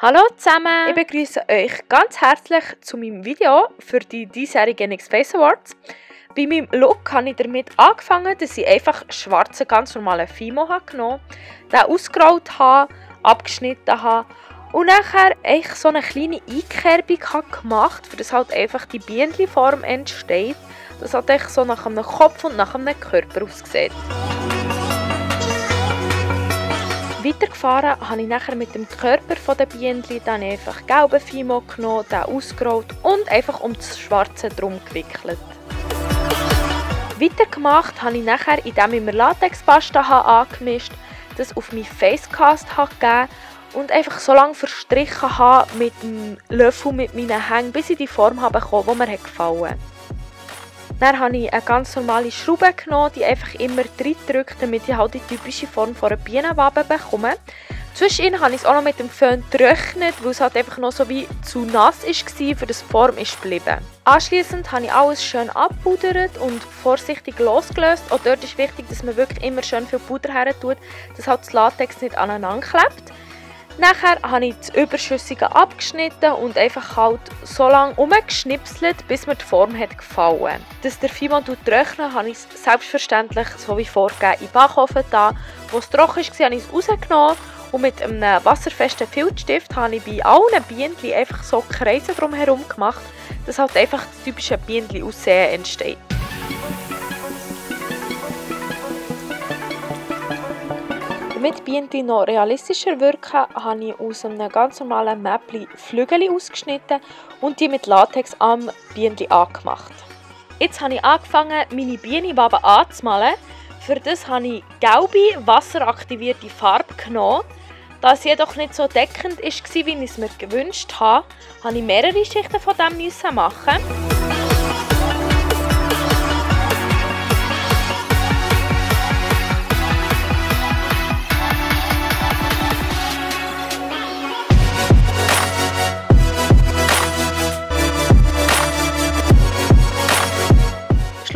Hallo zusammen! Ich begrüße euch ganz herzlich zu meinem Video für die diesjährigen NYX Face Awards. Bei meinem Look habe ich damit angefangen, dass ich einfach schwarzen, ganz normalen Fimo genommen habe, den ausgerollt habe, abgeschnitten habe und nachher so eine kleine Einkerbung gemacht, für das halt einfach die Bienenform entsteht, das halt so nach einem Kopf und nach einem Körper aussieht. Weitergefahren habe ich nachher mit dem Körper der Bienen dann einfach gelben Fimo genommen, den ausgerollt und einfach um das Schwarze drum gewickelt. Weitergemacht habe ich nachher, indem ich mir Latexpasta angemischt habe, das auf mein Facecast gegeben und einfach so lange verstrichen habe mit dem Löffel mit meinen Hängen, bis ich die Form bekommen, die mir gefallen hat. Dann habe ich eine ganz normale Schraube genommen, die einfach immer reindrückt, damit ich halt die typische Form von einer Bienenwabe bekomme. Zwischendurch habe ich es auch noch mit dem Föhn getrocknet, weil es halt einfach noch so wie zu nass war, für das die Form ist geblieben. Anschliessend habe ich alles schön abpudert und vorsichtig losgelöst. Auch dort ist wichtig, dass man wirklich immer schön viel Puder her tut, dass halt das Latex nicht aneinander klebt. Nachher habe ich das Überschüssige abgeschnitten und einfach halt so lange umgeschnipselt, bis mir die Form hat gefallen. Dass der Fimo trocknet, habe ich es selbstverständlich, so wie vorgegeben, in den Backofen da. Wo es trocken war, habe ich es rausgenommen und mit einem wasserfesten Filzstift habe ich bei allen Bienen einfach so Kreise drumherum gemacht, dass halt einfach das typische Bienenaussehen entsteht. Damit die Bienen noch realistischer wirken, habe ich aus einem ganz normalen Mäppli Flügel ausgeschnitten und die mit Latex am Bienen angemacht. Jetzt habe ich angefangen, meine Bienenwaben anzumalen. Für das habe ich gelbe, wasseraktivierte Farbe genommen. Da es jedoch nicht so deckend war, wie ich es mir gewünscht habe, musste ich mehrere Schichten von dem machen.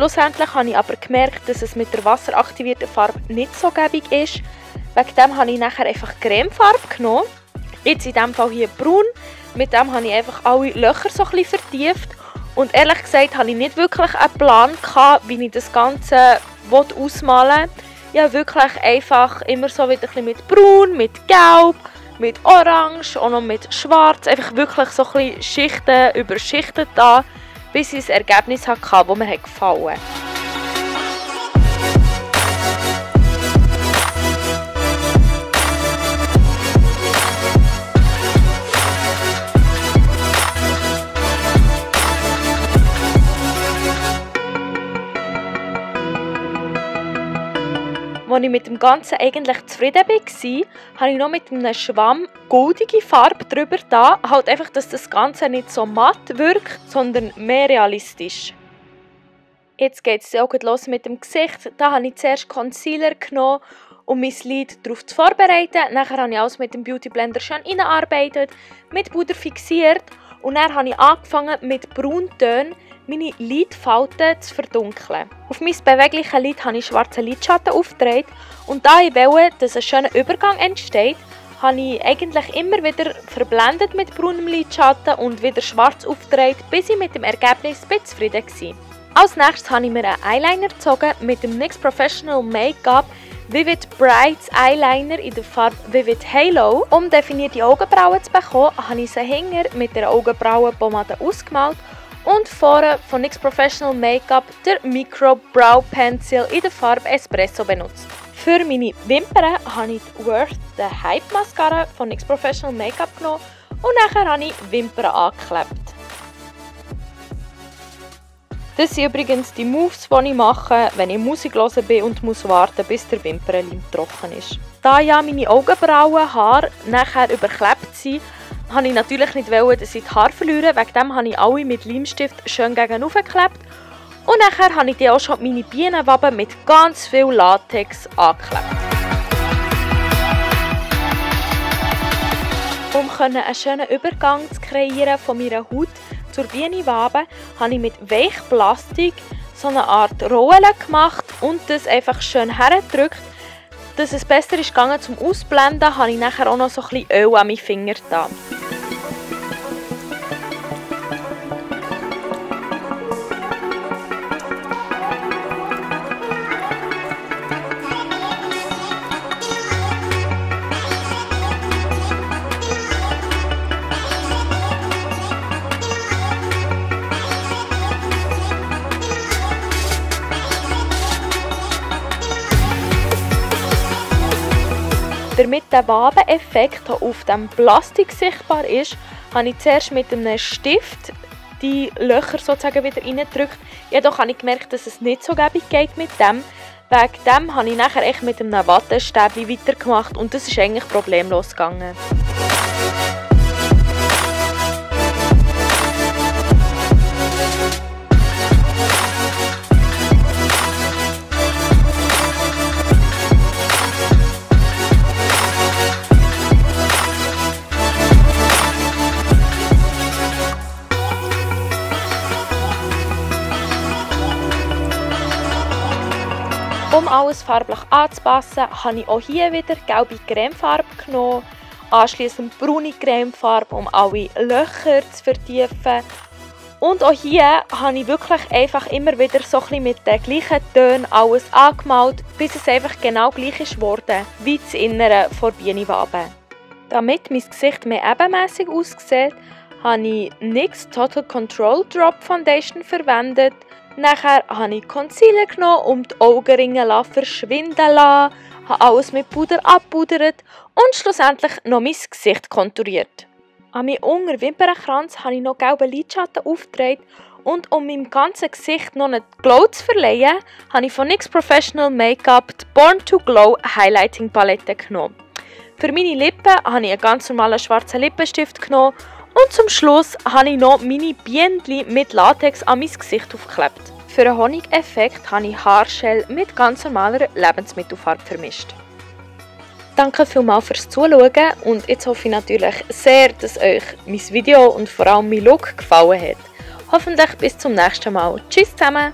Schlussendlich habe ich aber gemerkt, dass es mit der wasseraktivierten Farbe nicht so gäbig ist. Wegen dem habe ich nachher einfach Cremefarbe genommen. Jetzt in diesem Fall hier braun. Mit dem habe ich einfach alle Löcher so ein bisschen vertieft. Und ehrlich gesagt hatte ich nicht wirklich einen Plan, wie ich das Ganze ausmalen will. Ich habe wirklich einfach immer so wieder ein bisschen mit braun, mit gelb, mit orange und noch mit schwarz. Einfach wirklich so ein bisschen Schichten über Schichten da, bis ich ein Ergebnis hatte, das mir gefallen hat. Als ich mit dem Ganzen eigentlich zufrieden war, habe ich noch mit einem Schwamm goldige Farbe drüber da, halt einfach, dass das Ganze nicht so matt wirkt, sondern mehr realistisch. Jetzt geht es auch los mit dem Gesicht. Da habe ich zuerst Concealer genommen, um mein Lid darauf zu vorbereiten. Nachher habe ich alles mit dem Beauty Blender schön eingearbeitet, mit Puder fixiert und dann habe ich angefangen mit Brauntönen meine Lidfalten zu verdunkeln. Auf mein bewegliches Lid habe ich schwarze Lidschatten aufgetragen und da ich wollte, dass ein schöner Übergang entsteht, habe ich eigentlich immer wieder verblendet mit braunem Lidschatten und wieder schwarz aufgetragen, bis ich mit dem Ergebnis zufrieden war. Als nächstes habe ich mir einen Eyeliner gezogen mit dem NYX Professional Make-up Vivid Brights Eyeliner in der Farbe Vivid Halo. Um definierte Augenbrauen zu bekommen, habe ich sie hinten mit der Augenbrauenpomade ausgemalt und vorne von NYX Professional Make-up der Micro Brow Pencil in der Farbe Espresso benutzt. Für meine Wimpern habe ich die Worth the Hype Mascara von NYX Professional Make-up genommen und nachher habe ich Wimpern angeklebt. Das sind übrigens die Moves, die ich mache, wenn ich Musik hören bin und muss warten, bis der Wimpernleim trocken ist. Da ja meine Augenbrauenhaare nachher überklebt sind, wollte ich natürlich nicht, dass ich die Haare verliere. Wegen dem habe ich alle mit Leimstift schön gegen geklebt. Und nachher habe ich die auch schon meine Bienenwaben mit ganz viel Latex angeklebt. Um einen schönen Übergang zu kreieren von meiner Haut zur Bienenwabe, habe ich mit Weichplastik so eine Art Rollen gemacht und das einfach schön hergedrückt. Dass es besser ist gegangen zum Ausblenden, habe ich nachher auch noch so ein bisschen Öl an meine Finger getan. Damit der Wabeneffekt auf dem Plastik sichtbar ist, habe ich zuerst mit einem Stift die Löcher sozusagen wieder reingedrückt. Jedoch habe ich gemerkt, dass es nicht so gäbig geht mit dem. Wegen dem habe ich nachher echt mit einem Wattestäbchen weitergemacht und das ist eigentlich problemlos gegangen. Um alles farblich anzupassen, habe ich auch hier wieder gelbe Cremefarbe genommen, anschliessend braune Cremefarbe, um alle Löcher zu vertiefen. Und auch hier habe ich wirklich einfach immer wieder so ein bisschen mit den gleichen Tönen alles angemalt, bis es einfach genau gleich ist geworden wie das Innere der Bienenwabe. Damit mein Gesicht mehr ebenmäßig aussieht, habe ich NYX Total Control Drop Foundation verwendet. Nachher habe ich Concealer genommen und die Augenringe verschwinden lassen, habe alles mit Puder abpudert und schlussendlich noch mein Gesicht konturiert. An meinem Unterwimpernkranz habe ich noch gelben Lidschatten aufgetragen und um meinem ganzen Gesicht noch einen Glow zu verleihen, habe ich von NYX Professional Make-up die Born to Glow Highlighting Palette genommen. Für meine Lippen habe ich einen ganz normalen schwarzen Lippenstift genommen und zum Schluss habe ich noch meine Bienen mit Latex an mein Gesicht aufgeklebt. Für einen Honigeffekt habe ich Haargel mit ganz normaler Lebensmittelfarbe vermischt. Danke vielmals fürs Zuschauen und jetzt hoffe ich natürlich sehr, dass euch mein Video und vor allem mein Look gefallen hat. Hoffentlich bis zum nächsten Mal. Tschüss zusammen!